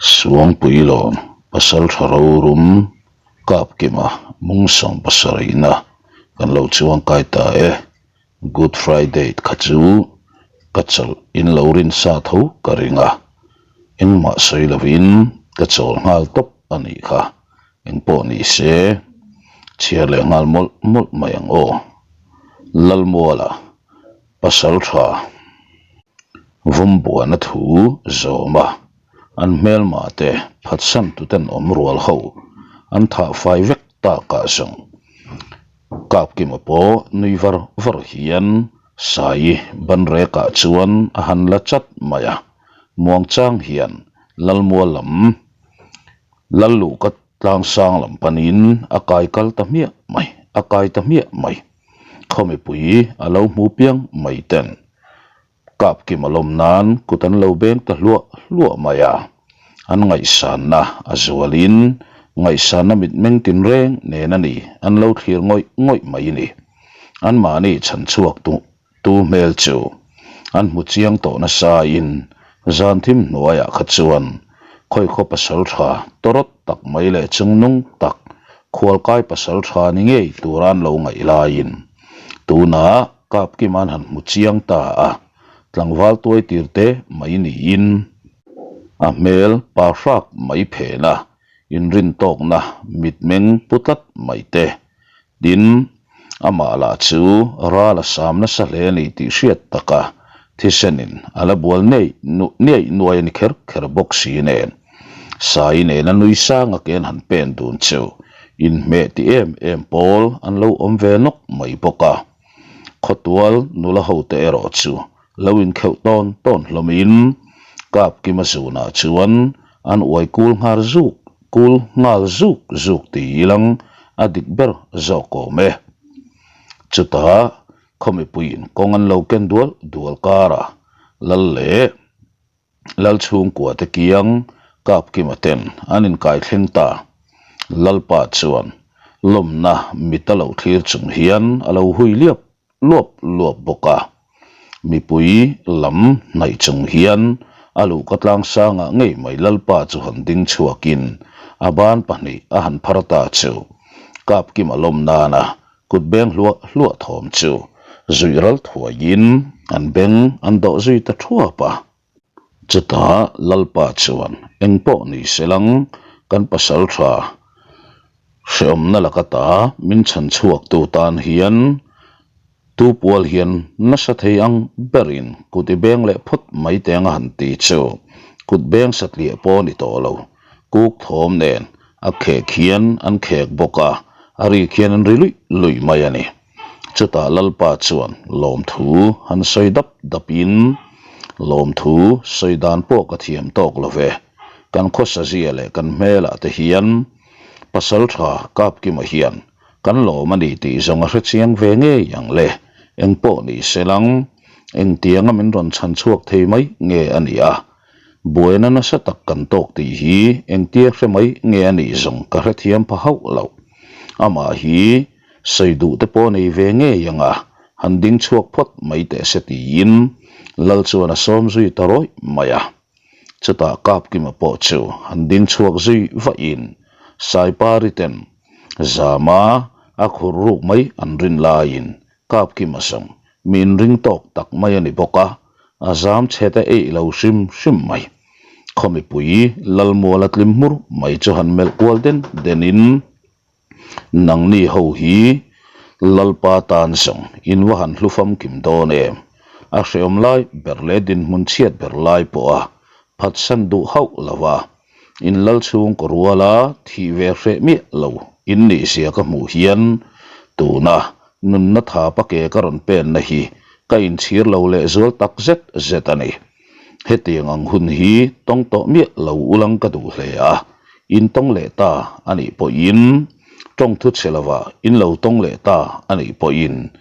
Suangpuilawn Pasaltha rorum Kapkima mungsawm pasarihna kan lo chuangkai ta e. Good Friday kha chu ka chawlh in lo rin sa tho ka ring a, engmah sawi lovin ka chawl nghal tawp a nih kha. Engpawh ni se, chhiar leh nghal mawlh mawlh mai ang aw. Lalmuala Pasal tha Vawmbuana thu zawm a, an hmelma te phatsan tuten awm rual ho an thah fai vek takah zawng Kapkima pawh nui var var hian Saii banrekah chuan a han la chat mai a, muangchang hian Lalmual lam Lalluhka tlangsang lam panin a kai kal ta hmiah mai, a kai ta hmiah mai. Khaw mipui a lo hmu piang mai ten Kapkim a lawm nan kut an lo beng ta hluah hluah mai a, an ngaihsanna a zualin ngaihsanna mitmeng tinreng nen a ni an lo thlir ngawih ngawih mai ni. Anmahni chhanchhuak tu Tu hmel chu an hmu chiang tawh nasa in zan thim hnuaiah kha chuan khawikhaw pasal tha tawrawt tak mai leh chungnung tak khualkai pasal tha ni ngei tura an lo ngaih laiin tunah Kapkim an han hmu chiang ta a, tlangval tuai tir te mai niin a hmel pa hrak mai phena inrintawkna mitmeng pu tlat mai te Tin, amah lah chu ral a sam nasa hle a ni tih hriat taka thisenin a la bual nei nuai nuai a ni kher kher bawk si nen. Sai nena nui sanga ken han pen dun chu inhmeh ti em em pawl an lo awm ve nawk mai bawk a. Khawtual nula hote erawh chu lo inkheuh tawn tawn hlawmin Kapkima zunah chuan an uai kul nghal zuk kul nghal zuk zuk ti ilang a dik ber zawk awm e. Chutah khaw mipuiin kawng an lo ken dual dual karah Lal leh Lal chhungkua te kiang Kapkima ten an inkai thleng ta. Lalpa chuan lawmna mit a lo thlir chung hian a lo hui liap luap luap bawk a. Mipui lam hnaih chung hian a luhka tlangsangah ngei mai Lalpa chu han ding chhuakin a ban pahnih a han phar ta chu Kapkima lawm nana kut beng hluah hluah thawm chu zuih ral thuaiin an beng an dawh zui ta thuap a. Chutah Lalpa chuan engpawh ni se lang kan pasal tha hrehawmna laka ta min chhan chhuak tu tan hian tu pual hian nasa thei ang berin kut i beng leh phawt mai teng a han ti chu kut beng satliah pawh a ni tawh lo kuk thawm nen a khek hian an khek bawk a a rik hian an ri luih luih mai a ni. Chutah Lalpa chuan lawmthu han sawi dap dapin, Lawmthu sawi dan pawh ka thiam tawk lo ve, kan khawsazia leh kan hmelah te hian Pasal tha Kapkima hian kan lawm a ni tih zawng a hre chiang ve ngei ang le, engpawh ni se lang, engtianga min rawn chhan chhuak thei mai nge a ni a, buaina nasa tak kan tawk tih hi engtia hre mai nge a nih zawng ka hrethiam pha hauh lo, amah hi Sawi duh te pawh nei ve ngei ang a, han ding chhuak phawt mai teh se tiin Lal chuan a sawm zui ta rawih mai a. Chutah Kapkima pawh chu han ding chhuak zui vahin Saipari ten Zama a khur ruk mai an rin laiin Kapkima zawng mi inring tawk tak mai a ni bawk a, a zam chhe te eih lo hrim hrim mai. Khaw mipui Lalmuala tlim hmur mai chu han melh kual den denin Nangni ho hi Lalpa tan zawng in va han hlu famkim dawn em? A hreawm lai ber leh dinhmun chhiat ber lai pawha phatsan duh hauh lo va, in lal chhungkaw ruala thih ve hreh miah lo in nih zia ka hmuh hian tuna nunna thapa ke ka rawn penna hi ka inchhir lo leh zual tak zet zet a ni. Hetiang ang hun hi tawng tawh miah lo ulang ka duh hle a, in tawng leh ta a nih pawhin, tawng thu chhe lova in lo tawng leh ta a nih pawhin,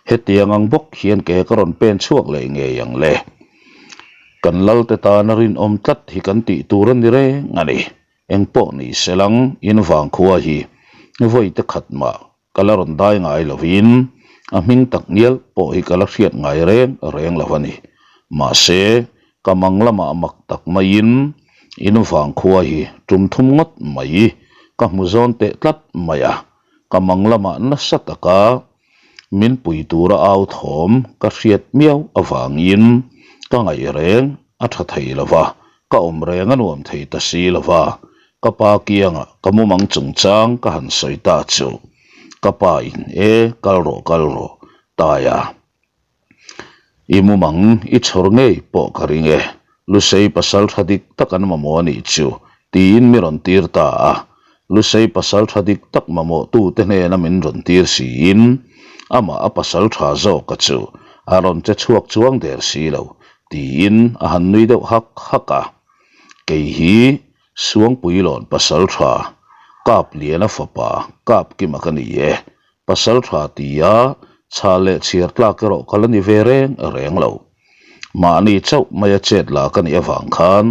hetiang ang bawk hian ke ka rawn pen chhuak leh ngei ang le. Kan Lalte tana rinawm tlat hi kan tih tur a ni reng a ni. Engpawh ni selang in vangkhua hi vawi te khat mah Ka la rawn dai ngai lovin a hming tak ngial pawh hi ka la hriat ngai reng reng lo a ni. Mahse, ka mang lamah mak tak maiin In vangkhua hi tum thum ngawt mai ka hmu zawn teh tlat mai a, ka mang lamah nasa taka min pui tura au thawm ka hriat miau avangin ka ngaih reng a tha thei lo va, ka awm reng a nuam thei ta si lo va, ka pa kiangah ka mumang chungchang ka han sawi ta chu ka pa in e kal rawh kal rawh Taia. I mumang i chhawr ngei pawh ka ring e, Lusei pasal tha dik tak an mamawh a nih chu, tiin mi rawn tir ta a. Lusei pasal tha dik tak mamawhtute hnena min rawn tir siin, amah a pasal tha zawka chu a rawn che chhuak chuang der si lo, tiin a han nui deuh hak hak a. Kei hi Suangpuilawn pasal tha, Kapliana fapa Kapkima ka ni e, Pasal tha tia chhah leh chhiar tlak erawh ka la ni ve reng reng lo. Mahni chauh maia chet la ka nih avang khan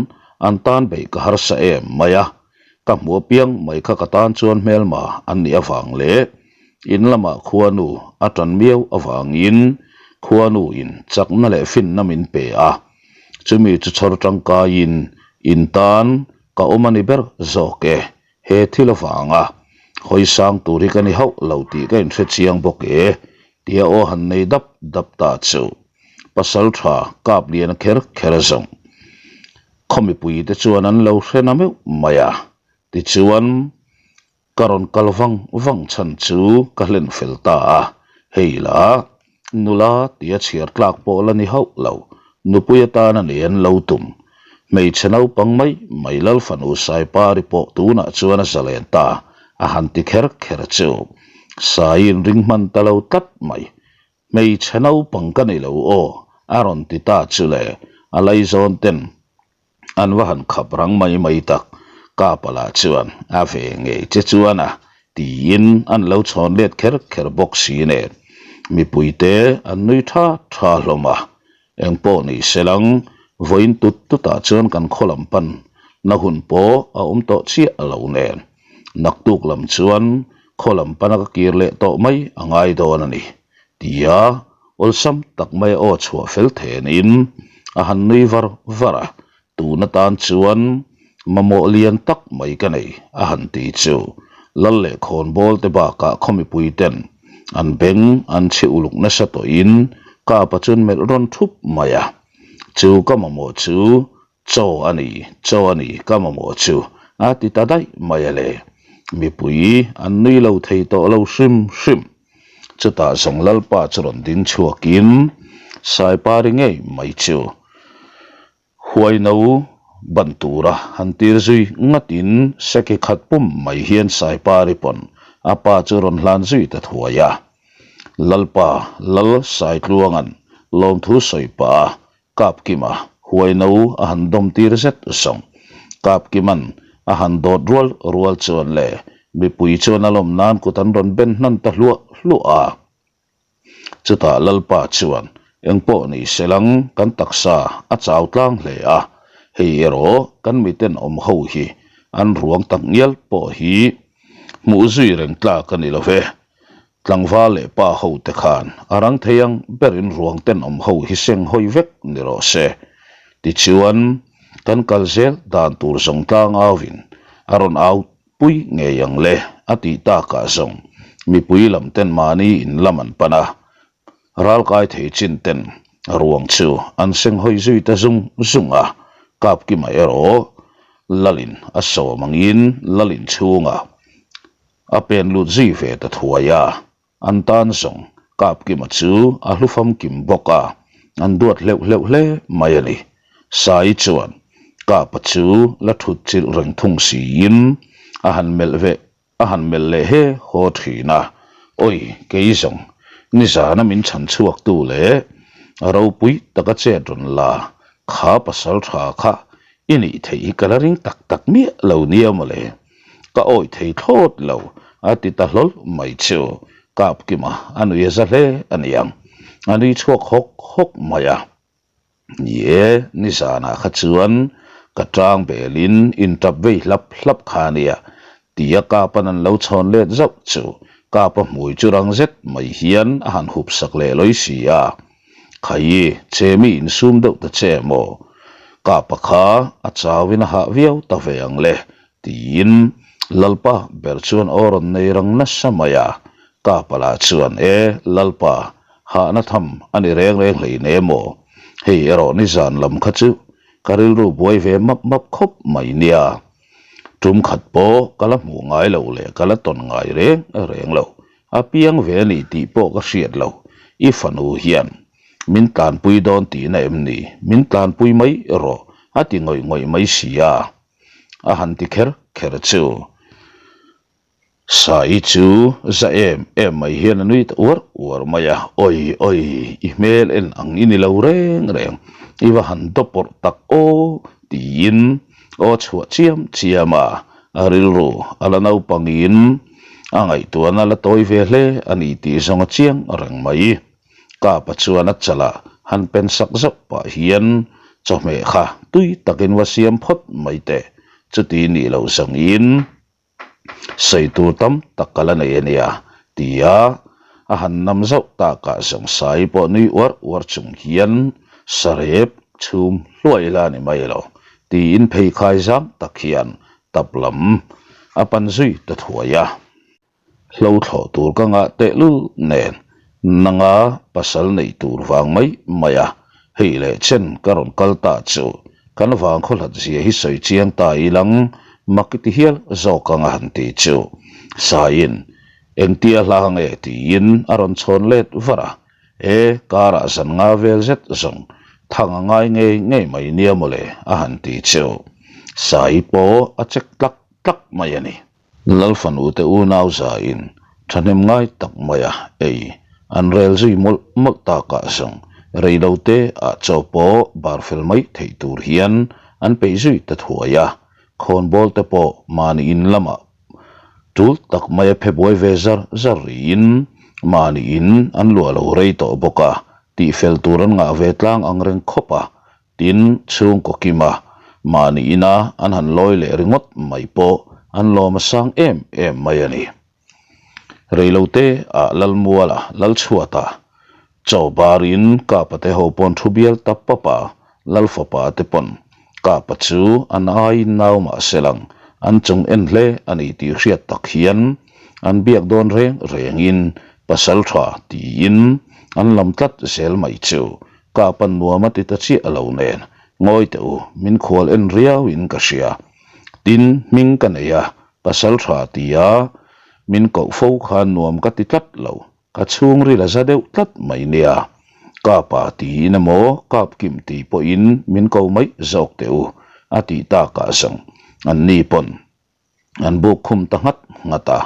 an tan beih ka harsa em mai a, ka hmu apiang mai kha ka tan chuan hmelma an nih avang leh in lamah khuanu a tan miau avangin khuanu in chakna leh finna min pe a, chumi chu chhawr tangkaiin in tan ka awm a ni ber zawk e. He thil avanga hawi sang tur hi ka ni hauh lo tih ka inhre chiang bawk e, tia aw han nei dap dap ta chu pasal tha kap lian kher kher zawng khaw mipui te chuan an lo hre na meuh mai a, tichuan ka rawn kal vang vang chhan chu ka hlen fel ta a, hei la Nula tia chhiar tlak pawh la ni hauh lo, nupui atana nei an lo tum. Hmeichhe naupang mai mai Lal fanu Saipari pawh tunah chuan a zalen ta, a han ti kher kher chu. Saiin ring hman ta lo tlat mai. Hmeichhe naupang ka ni lo aw, a rawn ti ta chu le, a laizawn ten An va han khap rang mai mai tak, Kapa lah chuan a ve ngei che chuan a tiin an lo chhawn let kher kher bawk si nen mipuite an nui tha tha hlawm a. Engpawh ni se lang, vawiin tut tutah chuan kan khaw lam pan na hun pawh a awm tawh chiah lo nen naktuk lam chuan khaw lam pana ka kir leh tawh mai a ngai dawn a ni tia Awlsam tak mai a aw chhuah fel thenin a han nui var var a, tun atan chuan mamawh lian tak mai ka nei a han ti chu Lal leh khawnbawl te bakah khaw mipui ten an beng an chhi uluk nasa tawhin Kapa chuan melh rawn thup mai a, chu ka mamawh chu chaw a ni, chaw a ni ka mamawh chu a ti ta daih mai a le. Mipui an nui lo thei tawh lo hrim hrim. Chutah zawng Lalpa chu rawn ding chhuakin Saipari ngei mai chu Huaino ban tura han tir zui ngatin seki khat pum mai hian Saipari pawn a pa chu rawn hlan zui ta thuai a. Lalpa Lal Saitluanga'n lawmthu sawi pah a Kapkima huaino a han dawm tir zet zawng. Kapkima'n a han dawt rual rual chuan le mipui chuan a lawm nan kut an rawn ben hnan ta hluah hluah a. Chutah Lalpa chuan engpawh ni se lang kan taksa a chau tlang hle a, hei erawh kan miten awm ho hi an ruang tak ngial pawh hi hmuh zui reng tlak a ni lo ve. Tlangval leh pa ho te khan a rang thei ang berin ruang tenawm ho hi seng hawi vek ni rawh se. Tichuan, kan kal zel dan tur zawng tlang auin a rawn au pui ngei ang le a tih takah zawng mipui lam ten mahni in lam an pan a, ralkai thei chin ten ruang chu an seng hawi zui ta zung zung a, Kapkima erawh Lalin a sawm angin Lalin chhungah A pen lut zui ve ta thuai a, an tan zawng Kapkima chu a hlu famkim bawk a, an duat hleuh hleuh hle mai a ni. Sai chuan Kapa chu la thut chilh reng thung siin a han melh ve a han melh leh he haw thin a, Awi kei zawng nizana min chhan chhuak tu leh a ropui taka chet rawn la kha pasal tha kha i nih theih hi ka la ring tak tak miah lo nia mawle. Ka awih thei thlawt lo, a ti ta hlawl mai chu. Kapkima a nui a za hle a niang. A nui chhuak hawk hawk mai a. Ni e, nizanah kha chuan ka tang belin intap vei hlap hlap kha a nia, tia Kapa'n an lo chhawn let zauh chu Kapa hmui chu rang zet mai hian a han hup sak leh lawi si a. Khai, che mi insum deuh ta che maw? Kapa kha a chauin a hah viau ta ve ang le, tiin Lalpa ber chuan aw rawn nei rang nasa mai a. Kapa lah chuan, E, Lalpa, hahna tham a ni reng reng hlein em aw? Hei erawh nizan lam kha chu ka rilru buai ve map map khawp mai nia. Tum khat pawh ka la hmuh ngai loh leh ka la tawn ngai reng reng lo. A piang ve a ni tih pawh ka hriat lo. I fanu hian min tlanpui dawn tihna em ni? Min tlanpui mai rawh a ti ngawih ngawih mai si a. A han ti kher kher chu. Sai chu za em em mai hian a nui ta uar uar mai a, Awi awi, i hmel en ang i ni lo reng reng, i va han dawpawrh tak aw, tiin aw chhuah chiam chiam a, a rilru a la naupangin a ngaihtuahna la tawi ve hle a ni tih zawng a chiang reng mai. Kapa chuan a chalah han pen sak zauh pah hian chawhmeh kha tui takin va siam phawt mai teh, chuti nih loh zawngin. Sawi tur tam tak ka la nei a nia, tia a han nam zauh takah Zawngsai pawh nui uar uar chung hian sarep chhum hluai la ni mai lo, tiin pheikhai zang tak hian tap lam a pan zui ta thuai a. Hlo thlawh tur ka ngah tehlul nen nanga pasal neih tur vang mai mai a, hei leh chen ka rawn kal ta chu kan vang khaw hlat zia hi sawi chiang ta ilang mak i ti hial zawk ang a han ti chu Saiin engtia hla nge tiin a rawn chhawn let var a, e karah zan nga vel zet zawng thang a ngai ngei ngei mai nia mawle a han ti chu Sai pawh a chek tlak tlak mai a ni. Lalfanute unau zain thahnem ngai tak maia ei an rel zui mawlh mawlh takah zawng reilote ah chaw pawh bar fel mai theih tur hian an peih zui ta thuai a, khawnbawl te pawh mahni in lamah tul tak maia phe buai ve zar zar riin mahni in an luah lo rei tawh bawk a, tihfel tur an ngah ve tlang ang reng khawp a, Tin, chhungkaw kima mahni ina an han lawi leh ringawt mai pawh an lawm a sang em em mai a ni. Reilote ah Lalmuala, Lalchhuata, chaw barin Kapa te ho pawn thu bial ta pap a, Lalfapa te pawn Kapa chu an aiin nau mah se lang an chung en hle a ni tih hriat tak hian an biak dawn reng rengin Pasaltha tiin an lam tlat zel mai chu Ka pan nuam a ti ta chiah lo nen, ngawi teh u, min khual en riau in ka hria. Tin, hming ka nei a, pasal tha ti a, min koh fo khan nuam ka ti tlat lo, ka chhungril a za deuh tlat mai nia. Ka pa tiin emaw, kap kim ti pawhin min ko mai zawk teh u, a tih takah zawng anni pawn An buk khum ta nghat nghat a,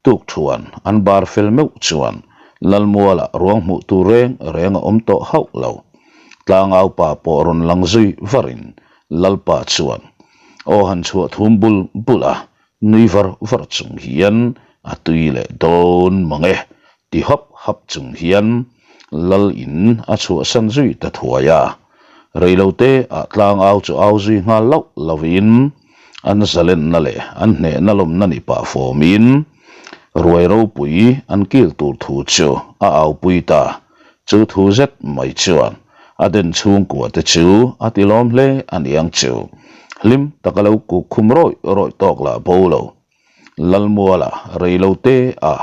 tuk thuan an bar fel meuh chuan Lalmuala ruang hmuh tur reng reng a awm tawh hauh lo. Tlangau pa pawh rawn lang zui varin Lalpa chuan aw han chhuah thum bul bul a, nui var var chung hian a tui leh dawn mang e ti hap hap chung hian Lal in a chhuahsan zui ta thuai a. Reilote ah tlangau chu au zui nghal loh lovin an zalenna leh an hnehna lawmna ni pah fawmin ruai ropui an kil tur thu chu a aupui ta. Chu thu zet mai chuan a den chhungkua te chu a ti lawm hle a niang chu. Hlim taka lo kuk khum rawih rawih tawk lah bo lo. Lalmuala reilote a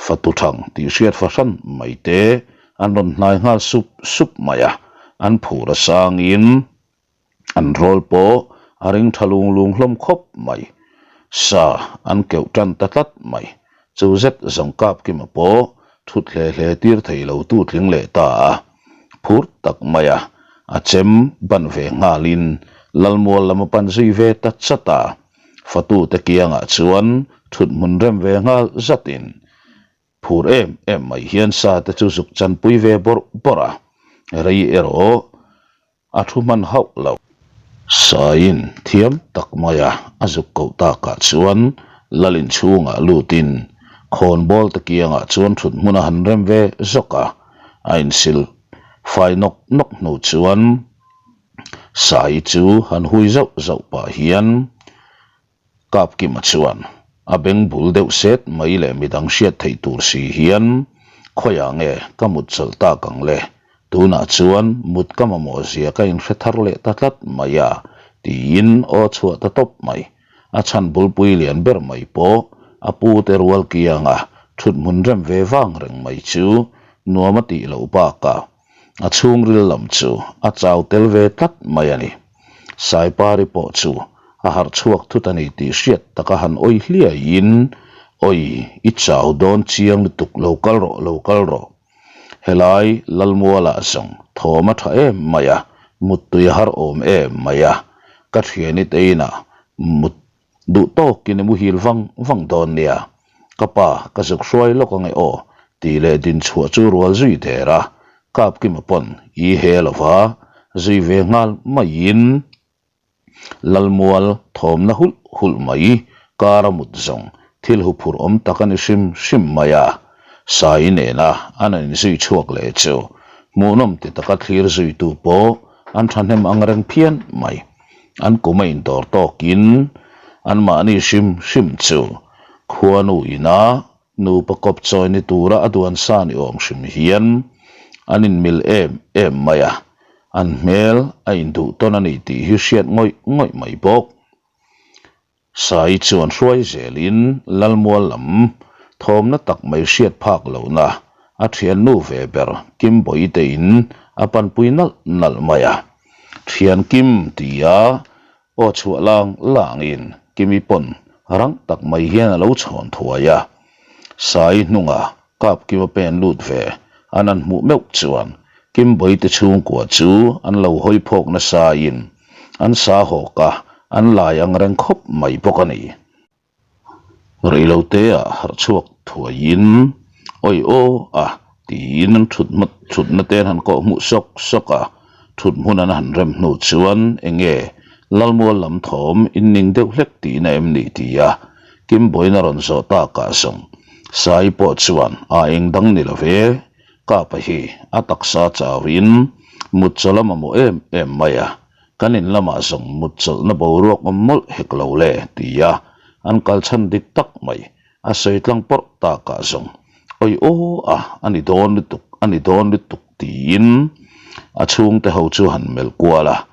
fatu thang tih hriat fahran mai te an rawn hnai nghal sup sup mai a, an phur a sangin an rawl pawh a ring tha lung lung hlawm khawp mai. Sa an keuh tan ta tlat mai. Chu zet zawng Kapkima pawh thut hle hle tir thei lo tu tling leh ta a, phur tak mai a, a chem ban ve nghalin Lalmual lam a pan zui ve ta chat a. Fatute kiangah chuan thut hmun rem ve nghal zatin phur em em mai hian sa te chu zuk chanpui ve bawrh bawrh a, rei erawh a thu hman hauh lo. Saiin thiam tak maia a zuk koh takah chuan Lalin chhungah lutin khawnbawl te kiangah chuan thut hmun a han rem ve zawk a, a insil fai nawk nawk hnu chuan Sai chu han hui zauh zauh pah hian Kapkima chuan a beng bul deuh set mai leh midang hriat theih tur si hian khawiah nge ka mut chawlh tak ang le? Tunah chuan mut ka mamawh zia ka inhre thar leh ta tlat mai a, tiin aw chhuah ta tawp mai. A chhan bulpui lian ber mai pawh a pu te rual kianga thut hmun rem ve vang reng mai chu nuam a tih loh bakah a chhungril lam chu a chau tel ve tlat mai a ni. Saipari pawh chu a harh chhuak thut a ni tih hriat taka han awi hliaiin, Awi, i chau dawn chiang lutuk, lo kal rawh, lo kal rawh. Helai Lalmualah zawng thawm a tha em mai a, muttui a har awm em mai a, ka thiani te inah mut duh tawkin i muhil vang vang dawn nia, ka pa ka zuk hruai lawk ange aw tih leh din chhuah chu rual zui der a, Kapkima pawn i he lova zui ve nghal maiin Lalmual thawmna hulh hulh mai kar a mut zawng thil huphurh awm tak a ni hrim hrim mai a, Sai nena an an inzui chhuak leh chu hmuhnawm ti taka thlir zuitu pawh an thahnem ang reng phian mai. An kum a indawr tawkin anmahni hrim hrim chu khuanu ina Nupa kawp chawi ni tura a duan sa ni awm hrim hian an inmil em em mai a, an hmel a induh tawn a ni tih hi hriat ngawih ngawih mai bawk. Sai chuan hruai zelin Lalmual lam thawmna tak mai hriat phak lohna a thiannu ve ber Kimbawi tein a panpui nalh nalh mai a, Thian Kim tia Aw chhuah lang langin Kimi pawn rang tak mai hian a lo chhawn thuai a. Sai hnunga kap Kima pen lut ve an an hmuh meuh chuan Kimbawi te chhungkua chu an lo hawi phawk nasain an sa hawk a, an lai ang reng khawp mai bawk a ni. Reiloteah harh chhuak thuaiin awi aw a tiin an thut hmat thutna te an han kawh hmuh sawk sawk a, thut hmun an han rem hnu chuan enge Lalmual lam thawm in ning deuh hlek tihna em ni ti a Kimbawiin a rawn zawh takah zawng Sai pawh chuan a eng dang ni lo ve Kapa hi a taksa chauhin mut chawlh a mamawh em em mai a. Kan in lamah zawng mut chawlhna boruak awm mawlh hek lo le, ti a, an kal chhan dik tak mai. A sawi tlang pawrh takah zawng, Awi aw a, a ni dawn lutuk, a ni dawn lutuk, tiin a chhungte ho chu han melh kual a.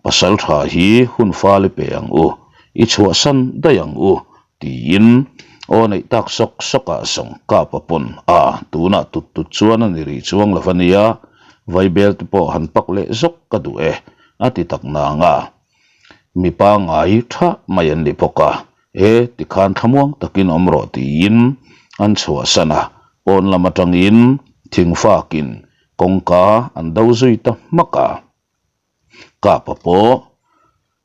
Pasal tha hi hun fal i pe ang u, i chhuahsan daih ang u, Tiin aw neih tak sawk sawkah zawng kap a pawn a, tunah tut tut chuan a ni rih chuang lo va nia, vaibel te pawh han pak leh zawk ka duh e, a ti tak nang a. Mi pangngai tha mai an ni bawk a, e tikhan thlamuang takin awm rawh tiin an chhuahsan a, pawn lam atangin thingfakin kawngka an do zui ta hmak a. Kapa pawh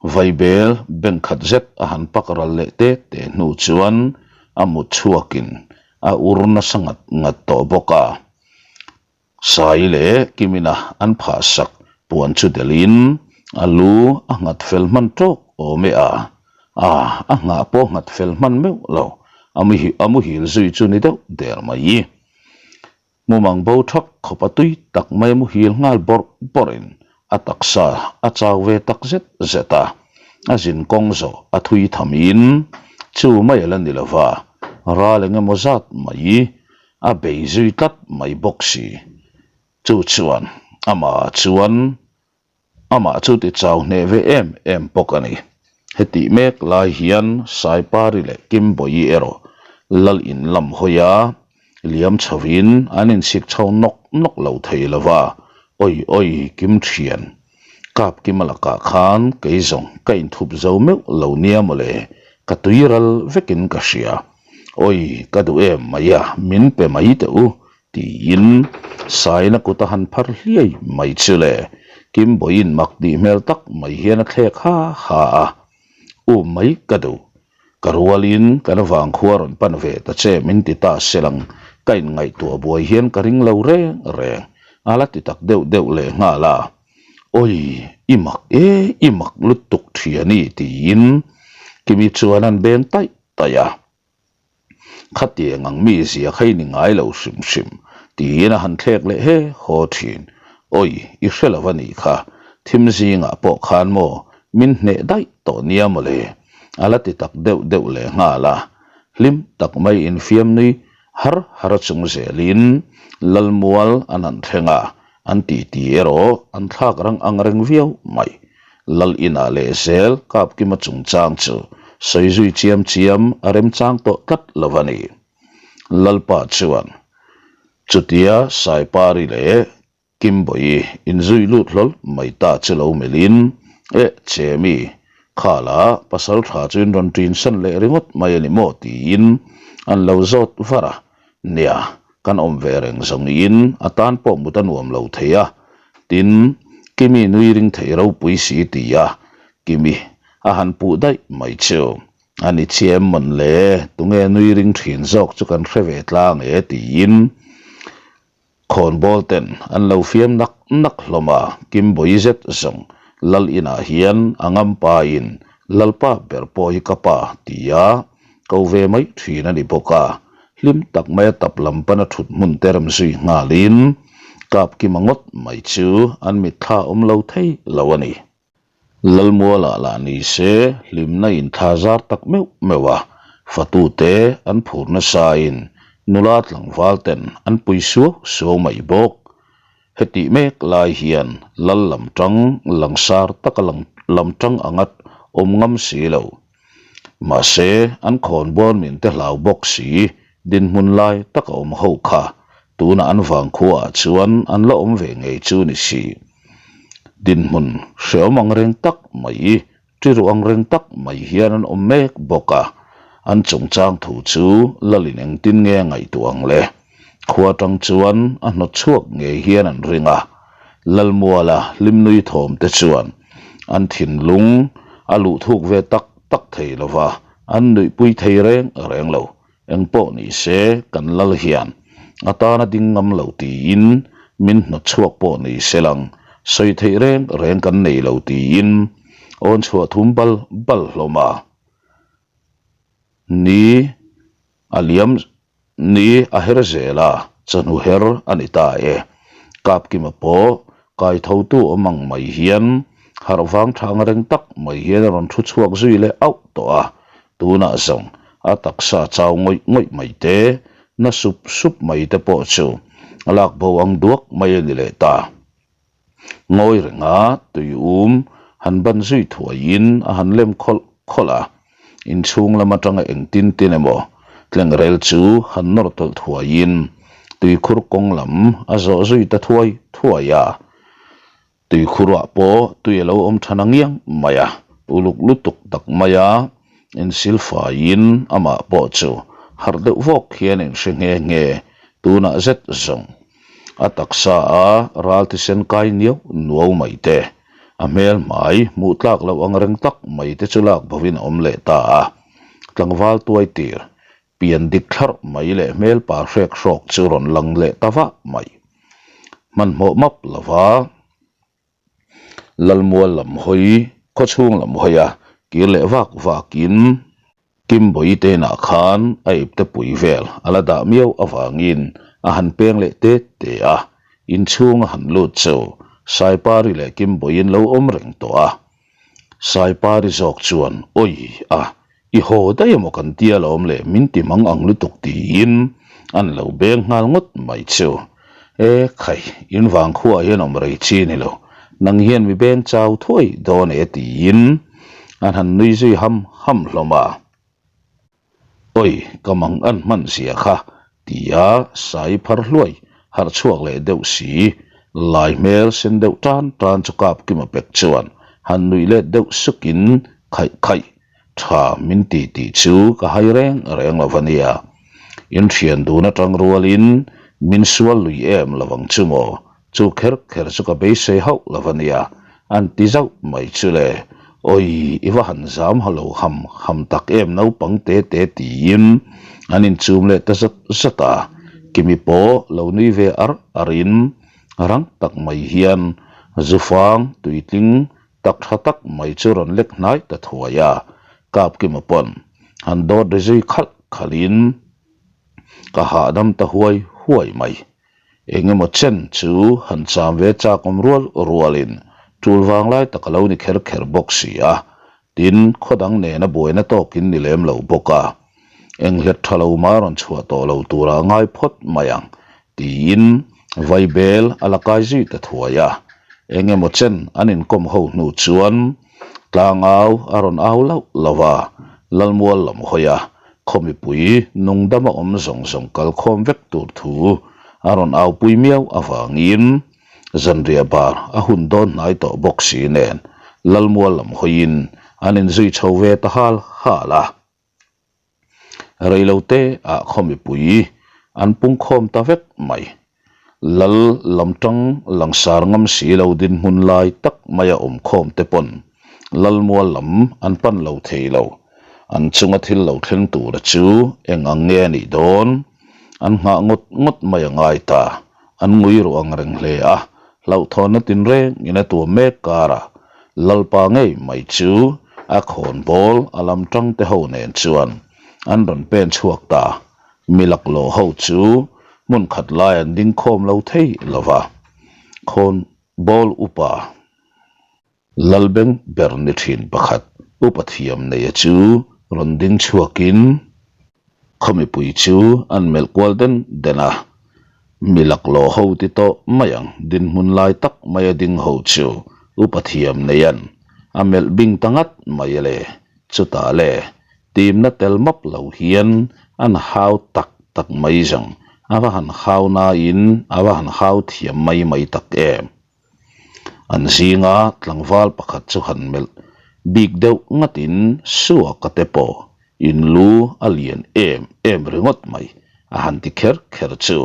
vaibel bank khat zet a han pak ral leh te te hnu chuan a mut chhuakin a ur nasa ngat ngat tawh bawk a. Sai leh Kimina an phah sak puan chu delhin a lu a nghat fel hman tawk awm e a, a a nghah pawh nghat fel hman meuh lo, a muhil zui chu ni deuh der mai. Mumang bo thak khawp a tui tak mai muhil nghal bawrh bawrhin a taksa a chau ve tak zet zet a, a zin kawng zawh a thui thamin chu mai a la ni lova, ral eng emaw zat mai a bei zui tlat mai bawk si. Chu chuan amah chuan Amah chu ti chau hneh ve em em bawk a ni. Hetih mek lai hian Saipari leh Kimbawi erawh lal in lam hawi a, liam chhovin an insik chho nawk nawk lo thei lo va, Awi awi Kim thian, kap Kima lakah khan kei zawng ka inthup zo meuh lo nia mawle, ka tui ral vekin ka hria. Awi ka duh em mai a, min pe mai teh u, Tiin Saina kut a han phar hliai mai chu le, Kimbawiin mak tih hmel tak mai hian a thlek ha ha a, Um mai ka duh. Ka rualin kan vangkhua rawn pan ve ta che min ti ta se lang, ka inngaihtuah buai hian ka ring lo reng reng, a la ti tak deuh deuh leh nghal a. Awi, i mak e, i mak lutuk thiani tiin Kimi chuan an beng taih taih a. Khatiang ang mi zia kha i ni ngai lo hrim hrim, tiin a han thlek leh he haw thin. Awi, i hre lo a nih kha, thim zingah pawh khan maw min hneh daih tawh nia mawle, a la ti tak deuh deuh leh nghal a. Hlim tak mai infiam nui har har chung zelin Lalmual an han thleng a. An titi erawh an thlak rang ang reng viau mai. Lal inah leh zel Kapkima chungchang chu sawi zui chiam chiam a remchang tawh tlat lo a ni. Lalpa chuan chutia Saipari leh Kimbawi inzui lut hlawl mai ta chu lo melhin, Eh, Chemi, khala pasal tha chu in rawn ṭin san leh ringawt mai a ni maw? tiin an lo zawt var a. Nia, kan awm ve reng zawngin a tan pawh mut a nuam lo thei a, tin, Kimi nui ring thei ropui si tia Kimi a han puh daih mai chu. A ni chiah em mawn le, tunge nui ring ṭhin zawk chu kan hre ve tlang e tiin Khawnbawl ten an lo fiam nak nak hlawm a, Kimbawi zet zawng Lal inah hian a ngam pain Lalpa ber pawh hi ka pa tia ko ve mai thin a ni bawk a, hlim tak maia tap lam pana thut hmun te rem zui nghalin Kapkima ngawt mai chu an mitthla awm lo thei lo a ni. Lalmualah lah ni se hlimna inthla zar tak meuh meuh a, fatute an phur nasain nula tlangval ten an pui suau suau mai bawk. Hetih mek lai hian lal lam tang langsar taka lam tang anga awm ngam si lo. Mahse, an khawnbawn min te hlau bawk si, dinhmun lai taka awm ho kha tunah an vangkhuaah chuan an la awm ve ngei chu ni si. Dinhmun hreawm ang reng tak mai, ṭiru ang reng tak mai hian an awm mek bawk a, an chungchang thu chu Lalin engtin nge a ngaihtuah ang le? Khua tang chuan a hnawt chhuak ngei hian an ring a, Lalmuala hlimnui thawm te chuan an thinlung a luh thuk ve tak tak thei lo va, an nuihpui thei reng reng lo. Engpawh ni se kan lal hian a tana ding ngam lo tiin min hnawt chhuak pawh ni se lang sawi theih reng reng kan nei lo tiin awn chhuah thum bal bal hlawm a ni. A liam ni a her zel a, chawhnu her a ni ta e. Kapkima pawh kaithotu awm ang mai hian harh vang tha ang reng tak mai hian a rawn thu chhuak zui leh auh tawh a. Tunah zawng a taksa chau ngawih ngawih mai te, na sup sup mai te pawh chu a lak bo ang duak mai a ni leh ta. Ngawi renga tui um han ban zui thuaiin a han lem khawlh khawlh a, inchhung lam atanga engtin tin emaw tlengrel chu han nawr tawlh thuaiin tuikhur kawng lam a zawh zui ta thuai thuai a. Tuikhurah pawh tui a lo awm tha na ngiang mai a, uluk lutuk tak maia insil faiin amah pawh chu harh deuh vawk hian a inhre nghe nghe tunah zet zawng. A taksa a ral thisen kai niau nuau mai te, a hmel hmai hmuh tlak loh ang reng tak mai te chu lak bovin a awm leh ta a. Tlangval tuai tir, pian dik thlarh mai leh hmel pa hrek hrawk chu rawn lang leh ta vah mai. Hmanhmawh map lova. Lalmual lam hawi, khawchhung lam hawi a kir leh vak vakin Kimbawi te inah khan a ipte pui vel a la dah miau avangin a han peng leh te te a, inchhung a han lut chu Saipari leh Kimbawiin lo awm reng tawh a. Saipari zawk chuan, Awi a, I haw daih emaw kan tia lawm le min ti mang ang lutuk tiin an lo beng nghal ngawt mai chu. E khai, in vang khuaah hian awm rei chi ni lo, nang hian mi beng chau thuai dawn e tiin an han nui zui ham ham hlawm a. Awi, ka mang an hman zia kha tia sai phar hluai harh chhuak leh deuh si, lai hmel sen deuh tan tan chu kap kima pek chuan han nuih let deuh sukin khaih khaih Tha min ti tih chu ka hai reng reng lo va nia. In thian dun atang rualin min sual lui em lo ang chu maw? Chu kher kher chu ka beisei hauh lo va nia, an ti zauh mai chu le. Awi, i va han zam ha lo ham ham tak em naupang te te tiin an inchum leh ta zat zat a. Kimi pawh lo nui ve ar arin rang tak mai hian zufang tuitling Tak tha tak mai chu rawn lek hnai ta thuai a, Kapkima pawn han dawt ri zui khalh khalhin ka hahdam ta huai huai mai. Eng emaw chen chu han cham ve chak awm rual rualin tul vang lai tak a lo ni kher kher bawk si a, tin khaw dang nena buaina tawkin ni lem lo bawk a. Englet tha lo mah rawn chhuah tawh lo tura ngai phawt mai ang, tiin. Vaibel a la kai zui ta thuai a, eng emaw chen an inkawm ho hnu chuan tlangau a rawn au lauh lauh a, Lalmual lam hawi a, khaw mipui nungdama awm zawng zawng kalkhawm vek tur thu a rawn aupui miau avangin Zanriah bar a hun dawn hnai tawh bawk si nen Lalmual lam hawiin an inzui chho ve ta hal hal a. Reilote ah khaw mipui an pungkhawm ta vek mai. Lal lam tang langsar ngam si lo dinhmun lai tak maia awmkhawm te pawn Lalmual lam an pan lo thei lo. An chunga thil lo thleng tura chu eng ang nge a nih dawn? An nghah ngawt ngawt mai a ngai ta. An ngui ruh ang reng hle a, hlauhthawnna tinrengin a tuam mek karah Lalpa ngei mai chu a khawnbawl a lam tangte ho nen chuan an rawn pen chhuak ta. Mi laklawh ho chu hmun khat lai an ding khawm lo thei lo va, khawnbawl upa. Lalbeng ber ni thin pakhat upa thiam neia chu rawn ding chhuakin khaw mipui chu an melh kual den den a, mi laklawh ho ti tawh mai ang dinhmun lai tak maia ding ho chu upa thiam neian a melh bing ta ngat mai le, chutah le timna tel map lo hian an hau tak tak mai zawng a va han hau nain a va han hau thiam mai mai tak em. An zinga tlangval pakhat chu han melh bik deuh ngatin Suaka te pawh in lu a lian em em ringawt mai a han ti kher kher chu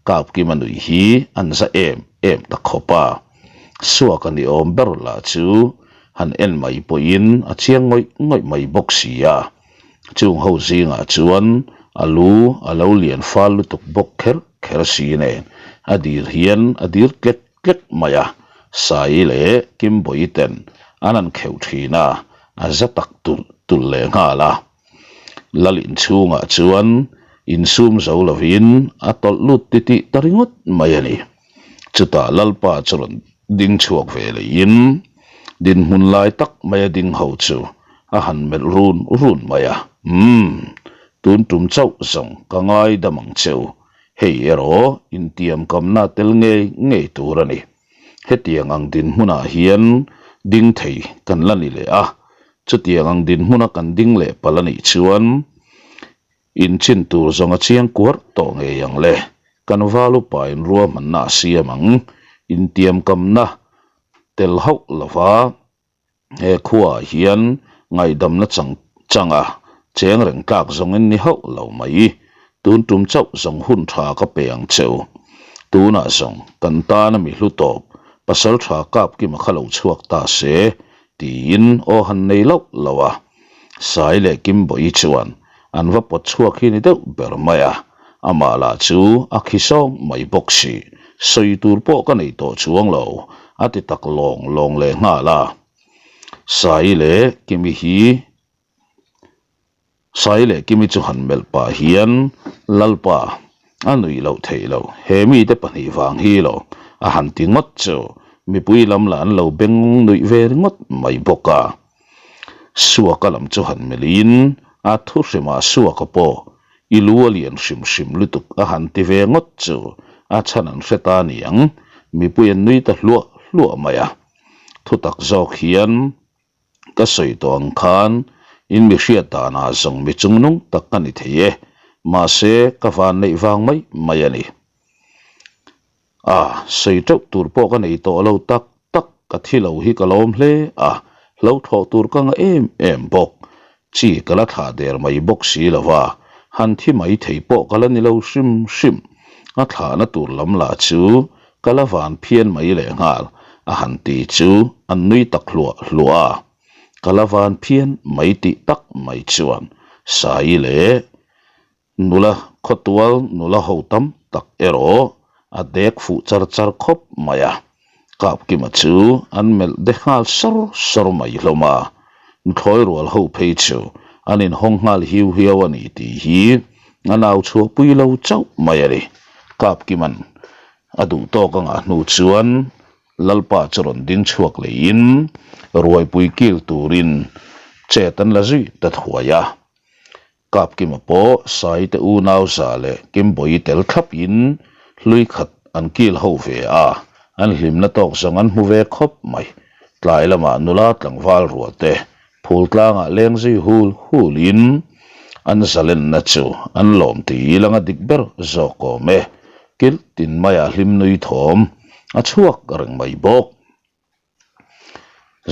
Kapkima nui hi an za em em ta khawp a. Suaka ni awm ber lah chu han en mai pawhin a chiang ngawih ngawih mai bawk si a. Chung ho zingah chuan a lu a lo lian fal lutuk bawk kher kher si nen a dir hian a dir tlek tlek mai a, Sai leh Kimbawi ten an an kheuh thin a, a za tak tulh tulh leh nghal a. Lal inchhungah chuan insum zo lovin a tawlh lut titih ta ringawt mai a ni. Chutah Lalpa chu rawn ding chhuak ve leiin dinhmun lai tak maia ding ho chu a han melh run run mai a, Umm, tun tum chauh zawng ka ngaidam ang che u, hei erawh intiamkamna tel ngei ngei tur a ni. Hetiang ang dinhmunah hian ding thei kan la ni leh a, chutiang ang dinhmuna kan ding leh palh a nih chuan Inchin tur zawng a chiang kuar tawh ngei ang le. Kan val upa in ruahmanna a siam ang. Intiamkamna tel hauh lova he khuaah hian ngaihdamna chang chang a cheng reng tlak zawng in ni hauh lo mai. Tun tum chauh zawng hun tha ka pe ang che u. Tunah zawng kan tana mi hlu tawp pasal tha kap kima kha lo chhuak ta se tiin aw han nei loh loh a. Sai leh Kimbawi chuan an va pawt chhuak hi ni deuh ber mai a, amah lah chu a khi sawng mai bawk si, sawi tur pawh ka nei tawh chuang lo, a ti tak lawng lawng leh nghal a. Sai leh Kimi hi Sai leh Kimi chu han melh pah hian Lalpa a nuih loh theih loh, he mite pahnih vang hi lo a han ti ngawt chu mipui lam lah an lo beng nuih ve ringawt mai bawk a. Suaka lam chu han melhin a thu hrimah Suaka pawh i lu a lian hrim hrim lutuk a han ti ve ngawt chu a chhan an hre ta niang, mipui an nui ta hluah hluah mai a. Thutak zawk hian ka sawi tawh ang khan in mi hriat danah zawng mi chungnung tak ka ni thei e, mahse ka van neih vang mai mai a ni. A, sawi teuh tur pawh ka nei tawh lo tak tak, ka thi lo hi ka lawm hle a, hlo thlawh tur ka ngah em em bawk. Chi ka la thlah der mai bawk si lo va, han thi mai thei pawh ka la ni lo hrim hrim. A thlahna tur lam lah chu ka la van phian mai lehnghal, a han ti chu an nui tak hluah hluah a. Ka la van phian mai tih tak mai chuan Saii leh Nula khawtual nula ho tam tak erawh a dek fuh char char khawp mai a, Kapkima chu an melh de nghal sawr sawr mai hlawm a, nuthlawi rual ho phei chu an inhawng nghal hiu hiau a ni tih hi a nau chhuahpui lo chauh mai a ni. Kapkima'n a duh tawk a ngah hnu chuan Lalpa chu rawn ding chhuak leiin ruaipui kil turin chet an la zui ta thuai a. Kapkima pawh Saite unau za leh Kimbawi tel thlapin hlui khat an kil ho ve a, an hlimna tawk zawng an hmu ve khawp mai. Tlai lamah nula tlangval rual te phul tlangah leng zui hul hulin an zalenna chu an lawm ti ilang a dik ber zawk awm e. Kilh tin maiah hlim nui thawm a chhuak reng mai bawk.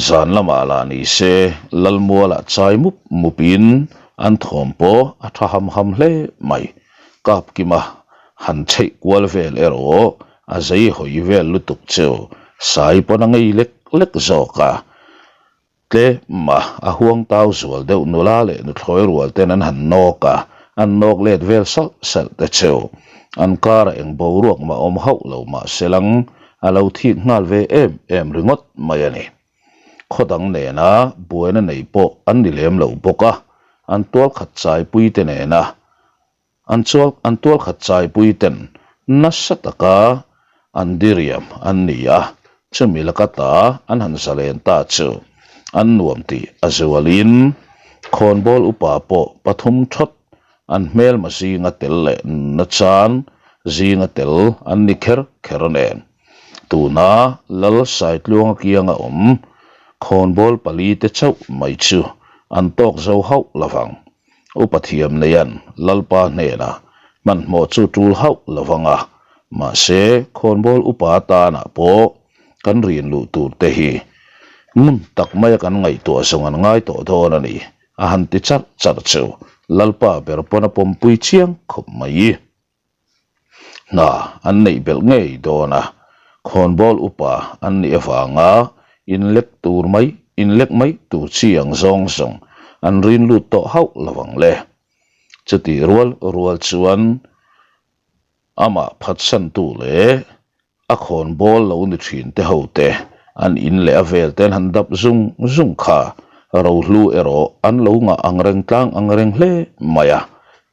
Zan lamah lah ni se Lalmualah chai mup mupin an thawm pawh a tha ham ham hle mai. Kapkima han chheih kual vel erawh a zei hawi vel lutuk chu sai pawn a ngei lek lek zawk a. Tlema a huang tau zual deuh nula leh nuthlawi rual ten an han nawk a, an nawk let vel salh salh te chu an karah eng boruak mah awm hauh lo mah se lang a lo thik nghal ve em em ringawt mai a ni. Khaw dang nena buaina nei pawh an ni lem lo bawk a, an tualkhat chaipui te nena An chual an tualkhat chaipui ten nasa taka an diriam an ni a, chumi laka ta an han zalen ta chu an nuam tih a zualin khawnbawl upa pawh pathum thawt an hmelma zinga tel leh nachan zinga tel an ni kher kher nen. Tuna Lal Saitluanga kianga awm khawnbawl pali te chauh mai chu an tawk zo hauh lovang. Upa thiam neian Lalpa hnenah hmanhmawh chu tul hauh lo vang a, mahse khawnbawl upa atanah pawh kan rin luh tur te hi ngun tak maia kan ngaihtuah zawng an ngai tawh dawn a ni, a han ti charh charh chu Lalpa ber pawn a pawmpui chiang khawp mai. Hna an neih belh ngei dawn a, khawnbawl upa an nih avanga inlek tur mai inlek mai tur chi ang zawng zawng an rin lut tawh hauh lo ang le. Chutih rual rual chuan amah phatsantu leh A khawnbawl lo ni thin te ho te, an in leh a vel te an han dap zung zung kha, rohlu erawh an lo ngah ang reng tlang ang reng hle mai a.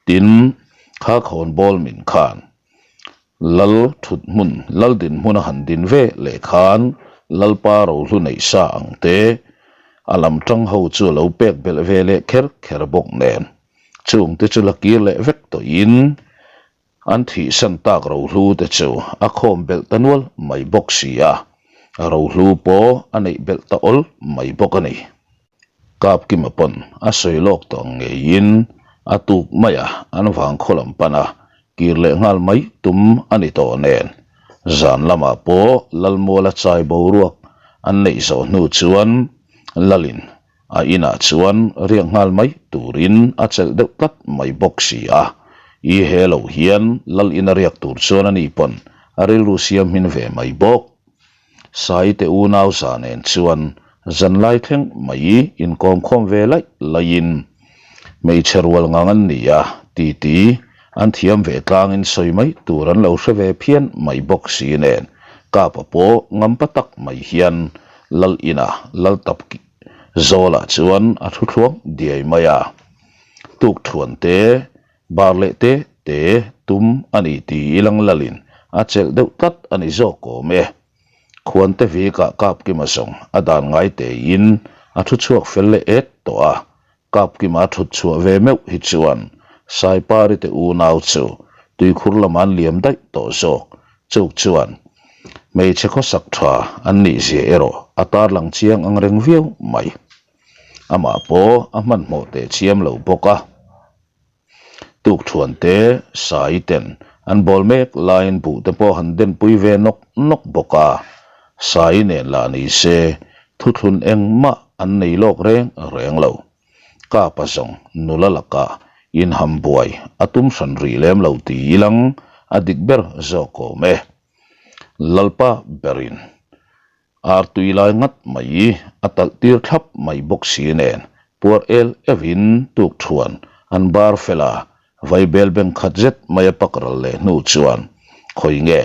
Tin, kha khawnbawl min khan Lal thut hmun, Lal dinhmun a han din ve leh khan Lalpa rohlu neih sa ang te a lam tang ho chu a lo pek belh ve leh kher kher bawk nen, chung te chu la kir leh vek tawhin An thihsan tak rohlu te chu a khawm belh ta nual mai bawk si a, rohlu pawh a neih belh ta awl mai bawk a ni. Kapkima pawn a sawi lawk tawh ang ngeiin a tuk mai a, an vangkhaw lam pan a, kir leh nghal mai tum a ni tawh nen. Zan lamah pawh Lalmuala chai boruak an neih zawh hnu chuan Lalin A inah chuan riak nghal mai turin a chelh deuh tlat mai bawk si a. I he lo hian lal ina riak tur chuan ani pawn a rilru siam hmin ve mai bawk. Saite unau za nen chuan zanlai thleng mai inkawmkhawm ve laih laihin hmeichhe rual ngang an ni a, titi an thiam ve tlangin sawi mai tur an lo hre ve phian mai bawk si nen Kapa pawh ngampa tak mai hian lal ina lal tap Zawlah chuan a thu thluang diai mai a, tuk thuan te, bar leh te te tum a ni ti ilang lalin a chelh deuh tlat a ni zawk awm e. Khuante vikah Kapkima zawng a dan ngai tein a thu chhuak fel leh et tawh a, Kapkima a thut chhuah ve meuh hi chuan Saipari te unau chu tuikhur lamah an liam daih tawh zawk. Chuk chuan hmeichhe khawsak tha an nih zia erawh a tarlang chiang ang reng viau mai. Amah pawh a hmanhmawh teh chiam lo bawk a. Tukthuan te sai ten an bawl mek laiin buh te pawh han denpui ve nawk nawk bawk a. Sai nen lah ni se thuthlun engmah an nei lawk reng reng lo. Kapa zawng nula lakah inham buai a tum hran rih lem lo ti ilang a dik ber zawk awm e. Lalpa berin Ar tui lai ngat mai a talh tir thlap mai bawk si nen puar el euhin tuk thuan an bar fel a, vaibel beng khat zet mai a pak ral leh hnu chuan khawi nge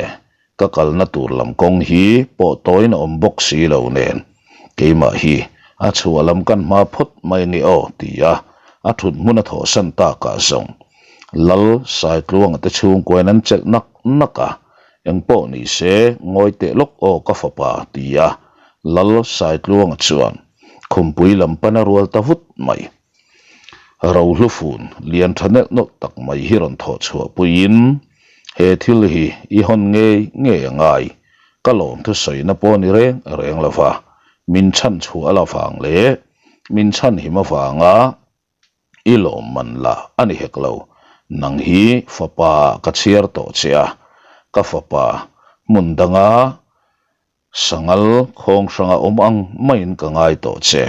ka kalna tur lam kawng hi pawh tawiin a awm bawk si lo nen keimah hi a chhuah lam kan hma phawt mai nge aw ti a a thut hmun a thawhsan takah zawng Lal Saitluanga te chhungkuain an chelh nak nak a. Engpawh ni se, ngawi teh lawk aw ka fapa, ti a Lal Saitluanga chuan khumpui lam pan a rual ta vut mai. Rohlufun lian tha nelh nawlh tak mai hi rawn thawh chhuah puiin. He thil hi i hawn ngei ngei a ngai, ka lawmthu sawina pawh ni reng reng lo va, min chhan chhuah la vang leh min chhan him avanga i lawm man la a ni hek lo, nang hi fapa ka chhiar tawh che a, ka fapa hmun danga Sangal khawng hranga awm ang maiin ka ngai tawh che.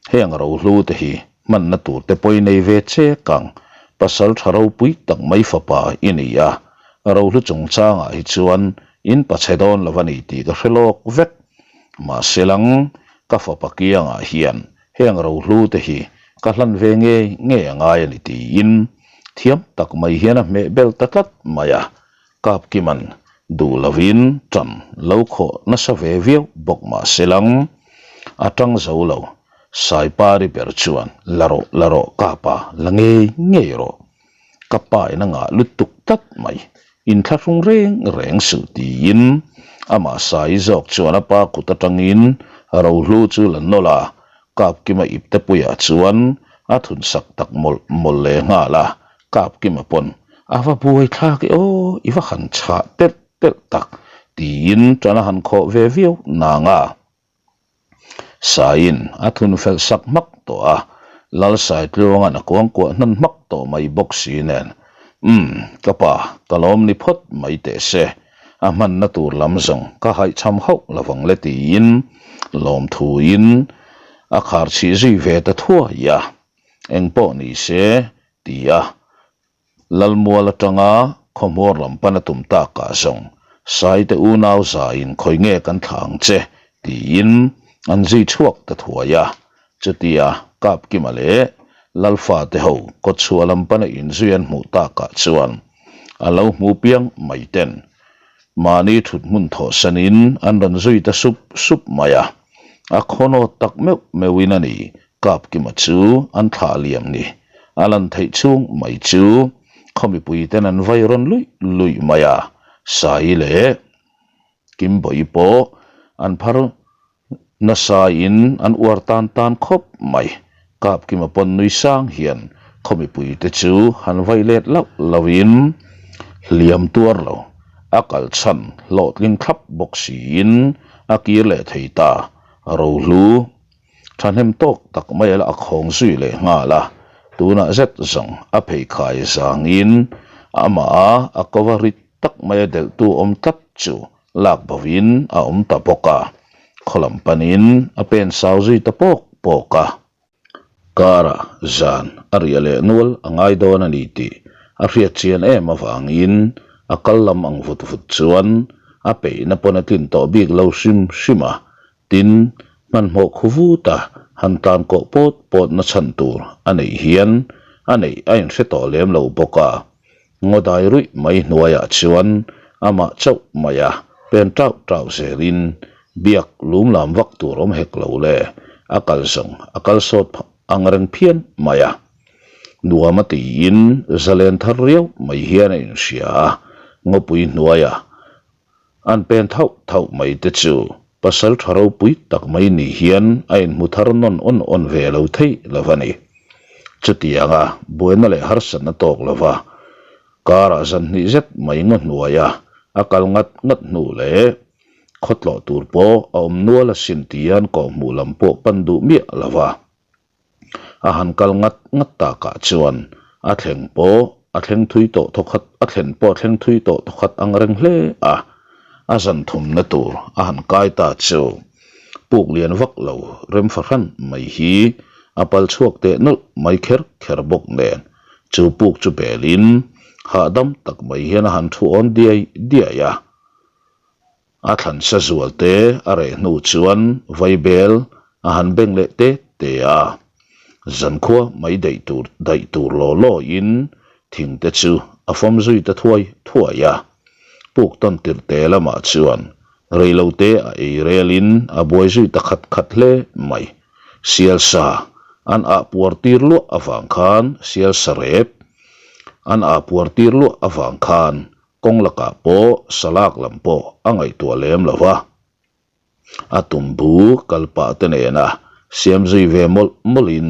Heng rohlu te hi hmanna tur te pawh i nei ve che kang. Pasal tha ropui tak mai fapa i ni a, rohlu chungchangah hi chuan in pachhe dawn lo a ni tih ka hre lawk vek. Mahse lang, ka fapa kiangah hian heng rohlu te hi ka hlan ve ngei ngei a ngai a ni tiin thiam tak mai hian a hmeh bel ta tlat mai a. Kapkiman duh lovin ṭan lo khawh nasa ve viau bawk mah se lang, a ṭang zo lo. Saipari ber chuan, La rawh, la rawh Kapa, la ngei ngei rawh. Ka pa in a ngah lutuk tlat mai, inthlahrung reng reng suh tiin amah Sai zawk chuan a pa kut aṭangin rohlu chu la nawlh a, Kapkima iptepuiah chuan a thunsak tak mawlh mawlh leh nghal a, Kapkima pawn a va buai thlak e aw, i va han chhah telh telh tak tiin tan a han khawh ve viau nang a. Saiin a thun felh sak hmak tawh a, Lalsaitluanga'n a kuangkuah hnan hmak tawh mai bawk si nen, Umm, ka pa, ka lawm ni phawt mai teh se, a hmanna tur lam zawng ka haihchham hauh lovang le tiin lawmthuin a khar chhih zui ve ta thuai a. Eng pawh ni se, ti a, Lalmual atanga khawhmuar lam pan a tum takah zawng Saite unau zaiin khawi nge kan thlah ang che tiin an zui chhuak ta thuai a. Chutia Kapkima leh Lalfate ho kawtchhuah lam pana inzui an hmuh takah chuan a lo hmu piang mai ten mahni thut hmun thawhsanin an rawn zui ta sup sup mai a. A khawnawt tak meuh meuhin a ni Kapkima chu an thlah liam ni. A lan theih chhung mai chu khaw mipui ten an vai rawn luih luih mai a, Sai leh Kimbawi pawh an phar nasa in an uar tan tan khawp mai. Kapkima pawn nui sang hian khaw mipui te chu han vai let lauh lauh in hliam tuar lo a kal chhan hlawhtling thlap bawk siin a kir leh thei ta. Rohlu. Thahnem tawk tak mai a la khawng zui leh nghal a, tunah zet zawng a pheikhai zangin amah a a kova rit tak mai a delhtu awm tlat chu lak bovin a awm ta bawk a, khaw lam panin a pen sau zui ta pawk pawk a. Karah zan a riah leh nual a ngai dawn a ni tih a hriat chian em avangin a kal lam ang vut vut chuan a peihna pawn a tlin tawh bik lo hrim hrim a, Tin, hmanhmawh khu vuta han tlan kawh pawt pawt na chhan tur a neih hian a neih a inhre tawh lem lo bawk a. Ngaw dai ruih mai hnuaiah chuan amah chauh mai a pen tauh tauh zelin biak lum lam vak tur awm hek lo le, a kal zawng a kal sawt ang reng phian mai a. Nuam a tiin zalen thar riau mai hian a inhria a, ngawpui hnuaiah An pen thauh thauh mai te chu pasal tha ropui tak mai ni hian a inhmu thar nawn awn awn ve lo theih lo a ni. Chutianga buaina leh harsatna tawk lova karah zan hnih zet mai ngaw hnuaia a kal ngat ngat hnu leh khawtlawh tur pawh a awm nual asin tian kawhhmuh lam pawh pan duh miah lova. A han kal ngat ngat takah chuan a thleng pawh a thleng thui tawh thawkhat a thlen pawh a thleng thui tawh thawkhat ang reng hle a, a zan thumna tur a han kai ta chu puk lian vak lo rem fahran mai hi a pal chhuak teh nawlh mai kher kher bawk nen chu puk chu belin hahdam tak mai hian a han thu awn diai diai a. A thlan sa zual te a reh hnu chuan vaibel a han beng leh te te a, zankhua mai daih tur daih tur law law in thing te chu a fawm zui ta thuai thuai a. Puk tawn tirh te lamah chuan reilo te a ei rel in a buai zui ta khat khat hle mai. Sial sa an ah puar tir luah avang khan sial sa rep an ah puar tir luah avang khan Kawng lakah pawh salak lam pawh a ngaihtuah lem lo va, a tumbu kal pah te nena siam zui ve mawlh mawlhin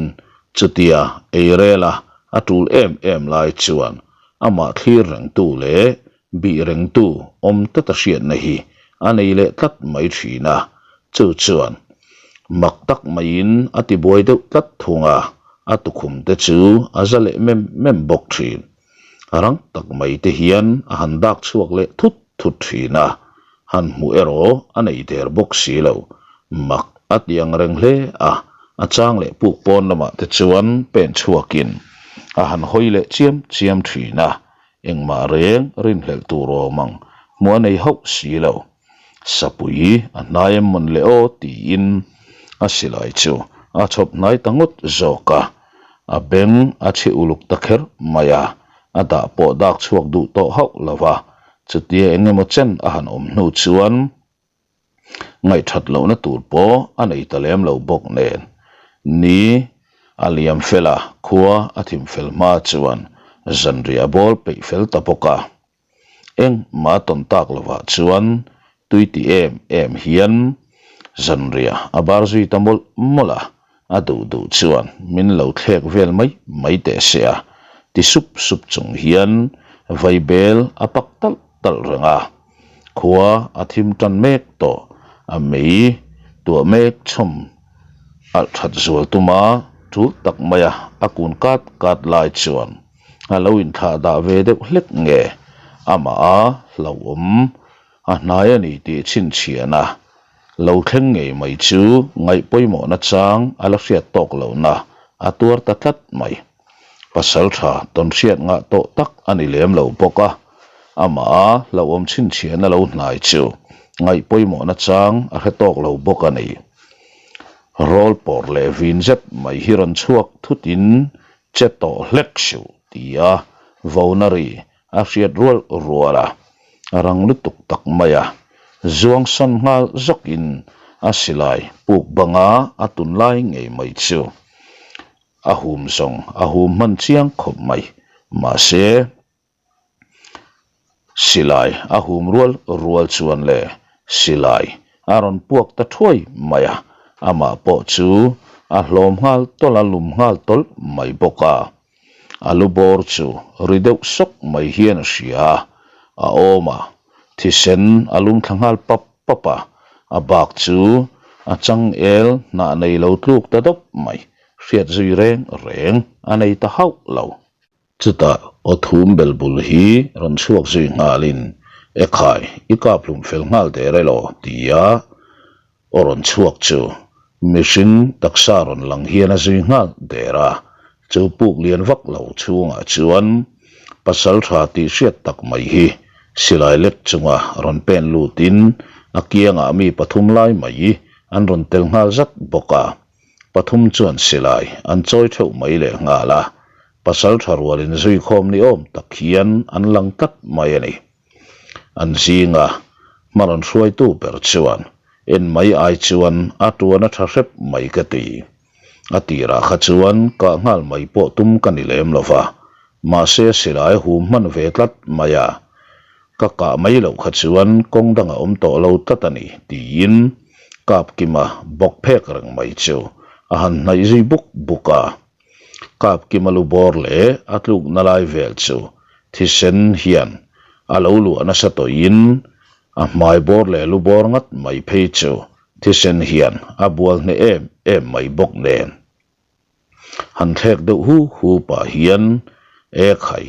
chutia ei rela a tul em em lai chuan amah thlir rengtu leh. Bih rengtu awm tata hriatna hi a nei leh tlat mai thin a, chu chuan mak tak maiin a tibuai deuh tlat thung a, a tukhum te chu a za leh mem mem bawk thin. Rang tak mai te hian a han dak chhuak leh thut thut thin a, han hmuh erawh a nei der bawk si lo. Mak a ti ang reng hle a, a chang leh puk pawn lamah te chuan pen chhuakin a han hawi leh chiam chiam thin a, Engmah reng rinhlelh tur awm ang, hmuh a nei hauh si lo. Sapui a hnai em mawn le aw tiin a silai chu a chhawp hnai ta ngawt zawk a, a beng a chhi uluk ta kher mai a, a dah pawh dak chhuak duh tawh hauh lo va, chutia eng emaw chen a han awm hnu chuan Ngaihthat lohna tur pawh a nei ta lem lo bawk nen. Ni a liam fel a, khua a thim fel hma chuan zanriah a bawl peih fel ta bawk a. Engmah a tawn tak lovah chuan tui ti em em hian zanriah a bar zui ta mawlh mawlh a, a duh duh chuan min lo thlek vel mai mai teh se a ti sup sup chung hian vaibel a pak talh talh reng a. Khua a thim tan mek tawh, a mei tuah mek chhawm alh that zual tuma tul tak maia a kun kat kat lai chuan a lo inthlah dah ve deuh hlek nge amah a hlauhawm a hnai a ni tih chhinchhiahna lo thleng ngei mai chu ngaih pawimawhna chang a la hriat tawk lohna a tuar ta tlat mai. Pasal tha tawn hriat ngah tawh tak a ni lem lo bawk a, amah a hlauhawm chhinchhiahna lo hnai chu ngaih pawimawhna chang a hre tawk lo bawk a ni. Rawl pawr leh vin zet mai hi rawn chhuak thutin che tawh hlek suh tia vona ri a hriat rual rual a, a rang lutuk tak mai a, zuang sawn nghal zawkin a silai puk banga a tunlai ngei mai chu A hum zawng a hum hman chiang khawp mai. Mahse, silai a hum rual rual chuan le silai a rawn puak ta thuai mai a, amah pawh chu a hlawm nghal tawlh a, lum nghal tawlh mai bawk a. A lu bawr chu ri deuh sawk mai hian a hria a, a awm a, thisen a lum thla nghal pap pap a, a bak chu a changel hnah nei lo tluk ta dawp mai. Hriat zui reng reng a nei ta hauh lo. Chutah aw thum bel bul hi rawn chhuak zui nghalin, Ekhai, i kap hlum fel nghal der elaw? tia aw rawn chhuak chu mihring taksa rawn lang hian a zui nghal der a. Chu puk lian vak lo chhungah chuan pasal tha tih hriat tak mai hi silai lek chunga rawn pen lutin a kiangah mi pathum lai mai an rawn tel nghal zat bawk a. Pathum chuan silai an chawi theuh mai leh nghal a, pasal tha rual in zui khawm ni awm tak hian an lang tlat mai a ni. An zinga hma rawn hruaitu ber chuan en mai ai chuan a tuan a tha hrep mai ka ti. A tirah kha chuan kah nghal mai pawh tum ka ni lem lo va, mahse silai a hum hman ve tlat mai a, Ka kah mai loh kha chuan kawng dang a awm tawh lo tlat a ni, tiin Kapkima bawk phek reng mai chu a han hnaih zui buk buk a. Kapkima lu bawr leh a tlukna lai vel chu thisen hian a lo luah nasa tawhin a hmai bawr leh lu bawr ngat mai phei chu thisen hian a bual hneh em em mai bawk nen. Han thlek deuh hu hu pah hian e khai,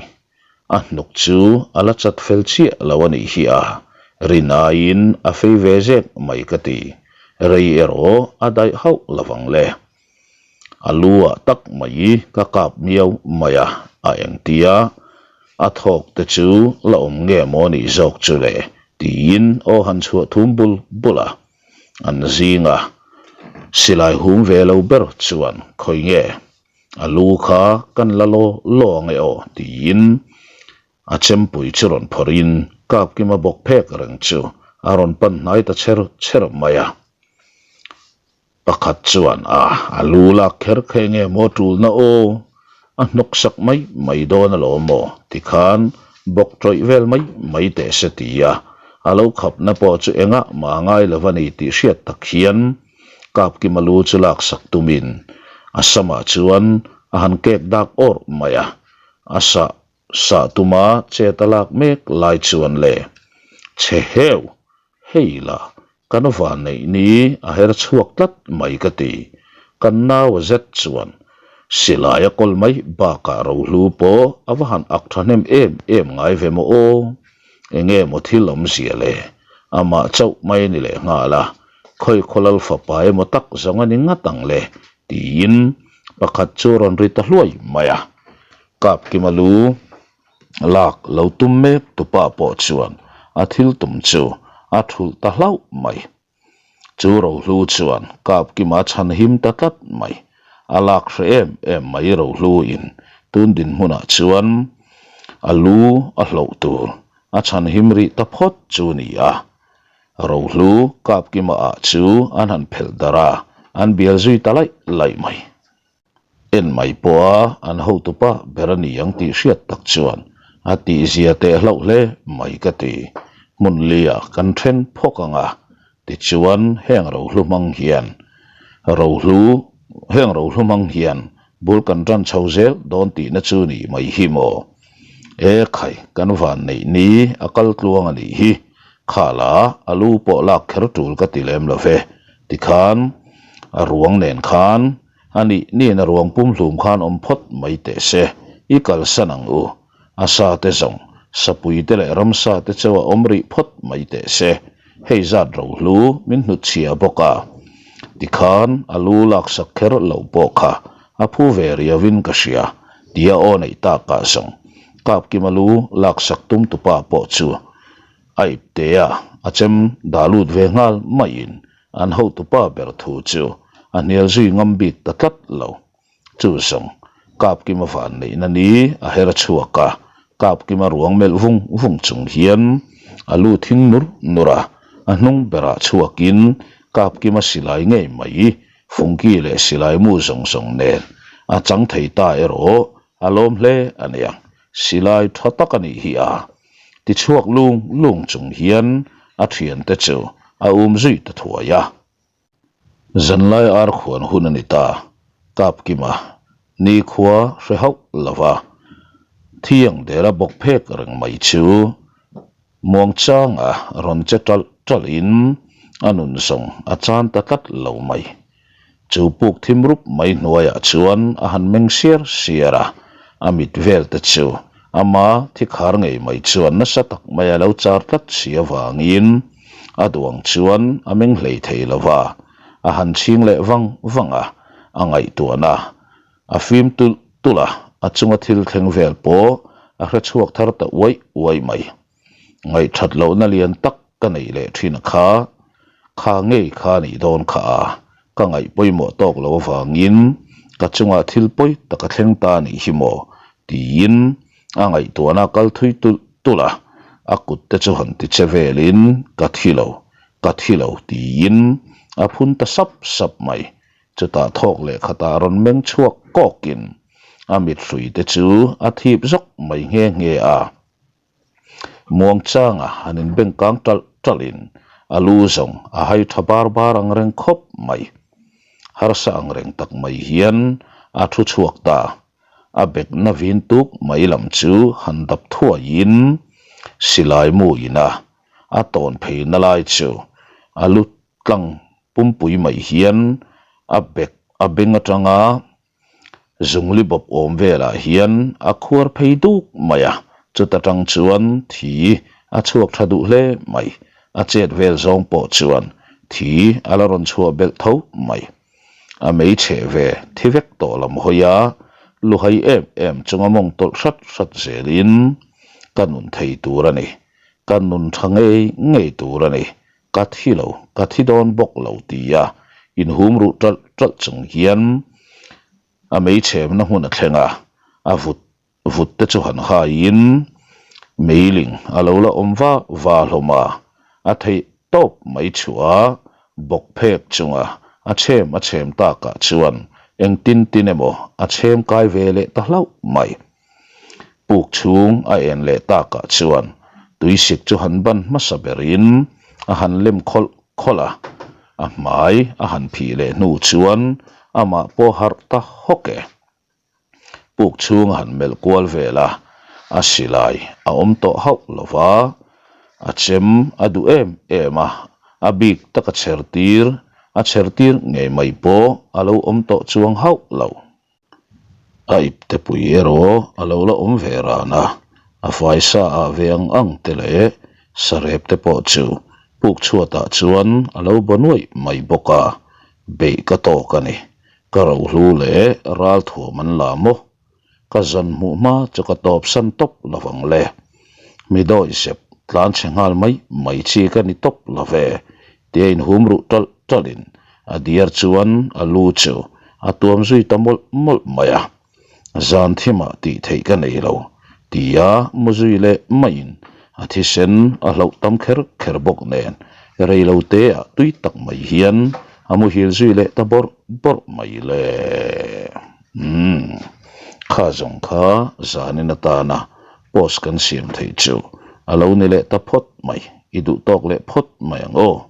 a hnuk chu a la chat fel chiah lo a nih hi a, rin aiin a fei ve zek mai ka ti, rei erawh a daih hauh lo vang le. A lu ah tak mai ka kap miau mai a, a engtia a thawk te chu la awm nge maw nih zawk chu le tiin aw han chhuah thum bul bul a. An zinga silai hum ve lo ber chuan khawi nge a lu kha kan la law law ang e aw tiin a chempui chu rawn phawrhin Kapkima bawk phek reng chu a rawn pan hnai ta cher cher mai a. Pakhat chuan a a lu lak kher kha enge maw tulna aw, a hnawk sak mai mai dawn alawm aw tikhan bawk tawih vel mai mai teh se ti a, a lo khapna pawh chu engah mah ngai lo a ni tih hriat tak hian Kapkima lu chu lak sak tumin a samah chuan a han kek dak awrh mai a, a sah. Sah tuma chet a lak mek lai chuan le che heu hei la kan van neih ni a her chhuak tlat mai ka ti. Kan nau a zet chuan silai a kawl mai bakah rohlu pawh a va han ak thahnem em em ngai ve maw aw. Enge maw thil awmzia le? Amah chauh mai a ni leh nghal a, khawi khawlal fapa emaw tak zawng a ni ngat ang le tiin pakhat chu a rawn ri ta hluai mai a. Kapkima lu lak lo tum mek tupa pawh chuan a thil tum chu a thulh ta hlauh mai. Chu Rohlu chuan Kapkima chhan him ta tlat mai. A lak hre em em mai Rohlu in tun dinhmunah chuan a lu a hloh tur a chhan him rih ta phawt chu ni a. Rohlu Kapkima ah chu an han phelh darh a, an bial zui ta laih laih mai. En mai pawha an hotupa ber a ni ang tih hriat tak chuan a tihzia teh hlauh hle mai ka ti. Hmun lia kan then phawk ang a, tichuan heng rohlu hmang hian rohlu heng rohlu hmang hian bul kan tan chho zel dawn tihna chu nih mai hi maw? E khai, kan van neih ni a kal tluang a nih hi, khala a lu pawh lak kher tul ka ti lem lo ve, tikhan a ruang nen khan A nih nin a ruang pum hlum khan awm phawt mai teh se, i kalsan ang u. A sa te zawng, sapui te leh ramsa te chauh a awm rih phawt mai teh se. Hei zat rohlu min hnutchhia bawk a. Tikhan a lu laksak kher lo pawh kha a phu ve riauin ka hria, tia aw neih takah zawng Kapkima lu laksak tum tupa pawh chu a ipte a, a chem dah lut ve nghal maiin An hotupa ber thu chu a hnial zui ngam bik ta tlat lo. Chu zawng, Kapkima van neihna ni a her chhuak a, Kapkima ruang melh vung vung chung hian a lu thing nur nur a, a hnung berah chhuakin Kapkima silai ngei mai fungki leh silai mu zawng zawng nen a chang thei ta erawh a lawm hle a niang. Silai tha tak a nih hi a. Tichhuak lung lung chung hian a thiante chu a um zui ta thuai a. Zanlai ar khuan hun a ni ta, Kapkima nikhua hre hauh lo va, thiang dera bawk phek reng mai chu muangchanga rawn che ṭalh ṭalhin a nun zawng a chan ta tlat lo mai. Chu puk thim rup mai hnuaiah chuan a han meng siar siar a, a mit vel te chu ama thi khar ngei mai chuan nasa tak mai a lo char tlat si avangin a duang chuan a meng hlei thei lo va, a han chhing leh vang vang a, a ngaihtuahna a fim tulh tulh a, a chunga thil thleng vel pawh a hre chhuak thar ta uai uai mai. Ngaihthat lohna lian tak ka neih leh thin kha, kha ngei kha nih dawn kha a, ka ngaih pawimawh tawk lo avangin ka chungah thil pawi tak a thleng ta nih hi maw tiin a ngaihtuahna kal thui tulh tulh a, a kut te chu han ti che velin ka thi lo, ka thi lo tiin a phun ta sap sap mai. Chutah thawk leh khatah rawn meng chhuak kawkin a mithrui te chu a thip zawk mai nghe nghe a. Muangchanga han inbeng kang ṭalh ṭalhin a lu zawng a hai ṭha bar bar ang reng khawp mai. Harsa ang reng tak mai hian a thu chhuak ta. A bekna vin tuk mai lam chu han dap thuaiin silai mu ina a tawn pheina lai chu a lu tlang pumpui mai hian a bek a beng atanga Zungli bawp awm velah hian a khuar phei duk mai a, chuta tang chuan thi a chhuak tha duh hle mai. A chet vel zawng pawh chuan thi a la rawn chhuah belh tho mai. A mei cheh ve thi vek tawh lam hawi a, luhai em em chunga mawng tawlh hrat hrat zelin ka nun thei tur a ni, ka nun tha ngei ngei tur a ni Ka thi lo, ka thi dawn bawk lo tia inhum ruh ṭalh ṭalh chung hian a meichhemna hmun a thleng a, a vut vut te chu han haiin meiling a lo la awm va va hlawm a, a theih tawp mai chhuah a bawk phek chunga a chhem a chhem takah chuan engtin tin emaw a chhem kai ve leh ta hlauh mai. Puk chhung a en leh takah chuan tuisik chu han ban hmasa berin a han lem khawlh khawlh a, a hmai a han phih leh hnu chuan amah pawh harh ta hawk e. Puk chhung a han melh kual vel a, A silai a awm tawh hauh lo va, a chem a duh em em a, a bik taka chher tir a chher tir ngei mai pawh a lo awm tawh chuang hauh lo. A ipte pui erawh a lo la awm ve ran a, a faisa ah ve ang ang te leh sarep te pawh chu puk chhuatah chuan a lo ba nuaih mai bawk a, beih ka tawk a ni. Ka rohlu leh ralthuam an la maw? Ka zan hmuh hma chu ka tawp san tawp lo vang le. Mi dawi zep tlan chhe nghal mai mai chi ka ni tawp lo ve, tia inhum ruh ṭalh ṭalhin a diar chuan a lu chu a tuam zui ta mawlh mawlh mai a. Zan thimah tih theih ka nei lo, tia mu zui leh maiin a thisen a hlauh tam kher kher bawk nen rei lo teah tui tak mai hian a muhil zui leh ta bawrh bawrh mai le. Umm, kha zawng kha zanin atana post kan siam theih chu a lo ni leh ta phawt mai, i duh tawk leh phawt mai ang aw.